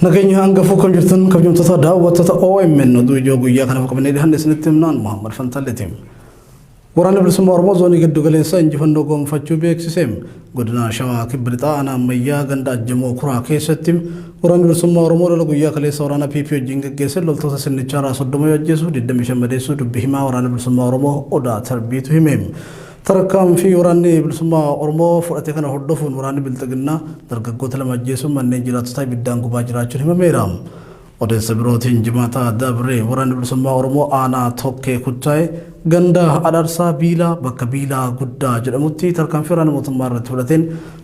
Nageenya hangafuu kam jirtan kabajamtoota daawwattoota OMN oduu ijoo guyyaa kanaaf qabannee dhiyaanne isinitti himnaan Muhammad Fantalleeti. Waraanni Bilisummaa Oromoo zoonii giddu galeessaa injifannoo gonfachuu beeksise. Godina Shawaa Kibba Lixaa aanaa Ammayyaa ganda Ajjamoo Kuraa keessatti Waraanni Bilisummaa Oromoo lola guyyaa kaleessa waraana PP wajjin geggeesseen loltoota sirnichaa irraa 30 yoo ajjeesu 25 madeessuu dubbi himaa Waraana Bilisummaa Oromoo Odaa Tarbiitu hime. Tarkaanfii Waraanni Bilisummaa Oromoo fudhate kana hordofuun waraanni Bilxiginnaa dargaggoota lama ajjeesuun manneen jiraattotaa ibiddaan gubaa jiraachuun himameera. Odeessa birootiin Jimaata dabre Waraanni Bilisummaa Oromoo aanaa Tokkee Kuttaayee ganda Adharsaa Biilaa bakka Biilaa Guddaa jedhamutti tarkaanfii waraana mootummaa irratti fudhateen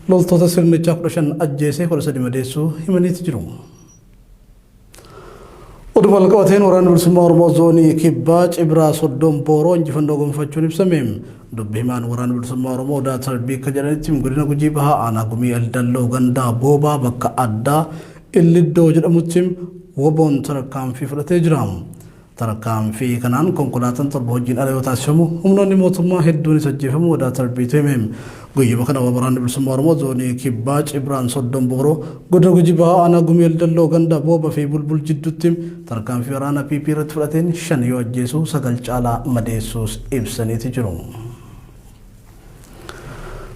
loltoota sirnichaa 15 ajjeesee 13 madeessuu himaniiti jiru. Oduma walqabateen Waraanni Bilisummaa Oromoo Zoonii Kibbaa Cibraa Soddom Booroo injifannoo gonfachuun ibsame. Dubbi himaan Waraana Bilisummaa Oromoo Odaa Tarbii akka jedhanitti godina Gujii Bahaa aanaa Gumii Eldalloo gandaa Boobaa bakka addaa Illiddoo jedhamutti WBOn tarkaanfii fudhatee jira. Tarkaanfii kanaan konkolaataan 7 hojiin ala yoo taasifamu, humnoonni mootummaa hedduunis ajjeefamuu Odaa Tarbiitu hime. Guyyuma kana Waraanni Bilisummaa Oromoo Zoonii Kibbaa Cibraan Soddom Booroo, Godina Gujii Bahaa Aanaa Gumii Eldalloo ganda Booba fi Bulbul jidduutti tarkaanfii waraana PP irratti fudhateen 5 yoo ajjeesu 9 caalaa madeessuus ibsaniiti jiru.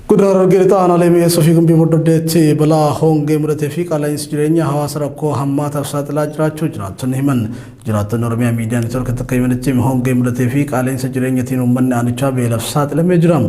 Godina Harargee Lixaa Aanaalee Mi'eessoo fi Gimbii Bordoddeetti balaa hongee mudatee fi qaala'insi jireenyaa hawaasa rakkoo hammaataaf saaxilaa jiraachuu jiraattonni himan. Jiraattonni Oromiyaa Miidiyaa Neetwoorkitti akka himanitti hongee mudatee fi qaala'insa jireenyatiin uummanni aanichaa beelaaf saaxilamee jira.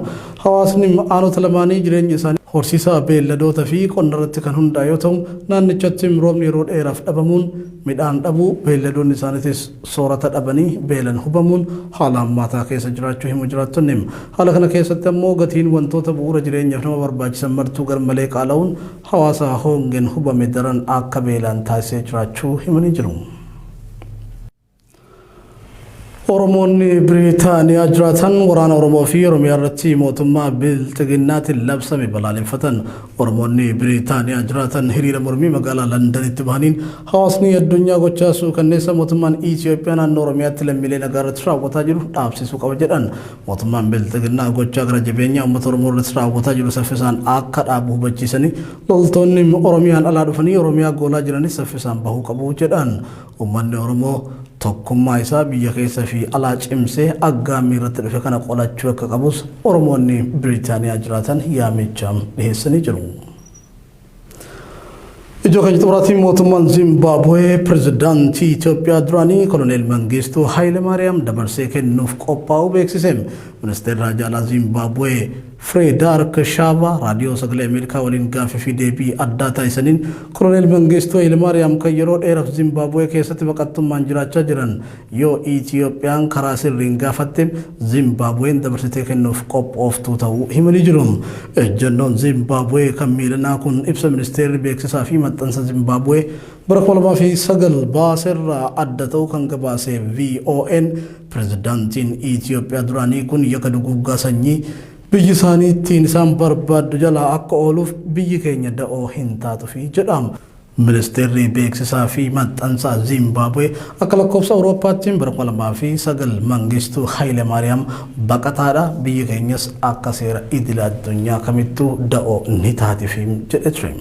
Hawaasni aanota lamaanii jireenyi isaanii horsiisa beelladoota fi qonna irratti kan hundaa'e yoo ta'u, naannichatti roobni yeroo dheeraaf dhabamuun midhaan dhabuu, beelladoonni isaaniitis soorata dhabanii beelan hubamuun haala hammaataa keessa jiraachuu himu jiraattonni. Haala kana keessatti ammoo gatiin wantoota bu'uura jireenyaaf nama barbaachisan martuu garmalee qaala'uun hawaasa hoongeen hubame daran akka beelaan taasisee jiraachuu himanii jiru. Oromoonni Biriitaaniyaa jiraatan waraana Oromoo fi Oromiyaa irratti mootummaa Bilxiginnaatiin labsame balaaleffatan. Oromoonni Biriitaaniyaa jiraatan hiriira mormii magaalaa Landanitti bahaniin hawaasni addunyaa gochaa suukanneessa mootummaan Itiyoophiyaa naannoo Oromiyaatti lammiilee nagaa irratti raawwataa jiru dhaabsisuu qaba jedhan. Mootummaan Bilxiginnaa gochaa gara jabeenyaa uummata Oromoo irratti raawwataa jiru saffisaan akka dhaabu hubachiisanii loltoonni Oromiyaan alaa dhufanii Oromiyaa goolaa jiranis saffisaan bahuu qabu jedhan. Uummanni Oromoo tokkummaa isaa biyya keessa fi alaa cimsee aggaammii irratti dhufe kana qolachuu akka qabus Oromoonni Biriitaaniyaa jiraatan yaamicha dhiheessanii jiru. Ijoo keenya xumuraatiin mootummaan Zimbaabuwee pirezidaantii Itoophiyaa duraanii Koloneel Mangistuu Hayilemaariyaam dabarsee kennuuf qophaa'uu beeksise. Ministeerri Haajaa Alaa Zimbaabuwee Fireedaark Shaavaa Raadiyoo Sagalee Ameerikaa waliin gaaffii fi deebii addaa taasisaniin Koloneel Mangistuu Hayilemaariyaam kan yeroo dheeraaf Zimbaabuwee keessatti baqattummaan jiraachaa jiran yoo Itiyoophiyaan karaa sirriin gaafatte Zimbaabuween dabarsitee kennuuf qophooftuu ta'uu himanii jiru. Ejjennoon Zimbaabuwee kan miilanaa kun ibsa ministeerri beeksisaa fi maxxansa Zimbaabuwee bara 2009 baaserraa adda ta'uu kan gabaase VOAn Pirezidaantiin Itiyoophiyaa duraanii kun yakka duguuggaa sanyii biyyi isaanii ittiin isaan barbaaddu jalaa akka ooluuf biyyi keenya da'oo hin taatufi jedha. Ministeerri Beeksisaa fi Maxxansaa Zimbaabuwee akka lakkoofsa Awurooppaatti bara 2009 Mangistuu Hayilemaariyaam baqataadha, biyyi keenyas akka seera idila addunyaa kamittuu da'oo ni taatifi jedhe ture.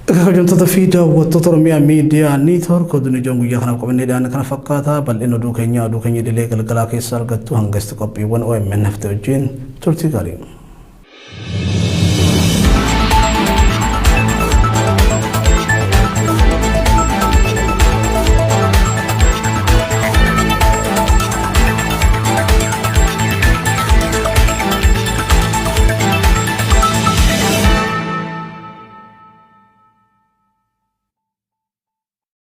Egaa kabajamtoota fi daawwattoota Oromiyaa Miidiyaa Niitwork oduun ijoon guyyaa kanaaf qabannee dhiyaanne kana fakkaata. Bal'ina oduu keenyaa oduu keenya idilee galgalaa keessa argattu hanga itti qophiiwwan OMN hafte wajjin turtii gaarii.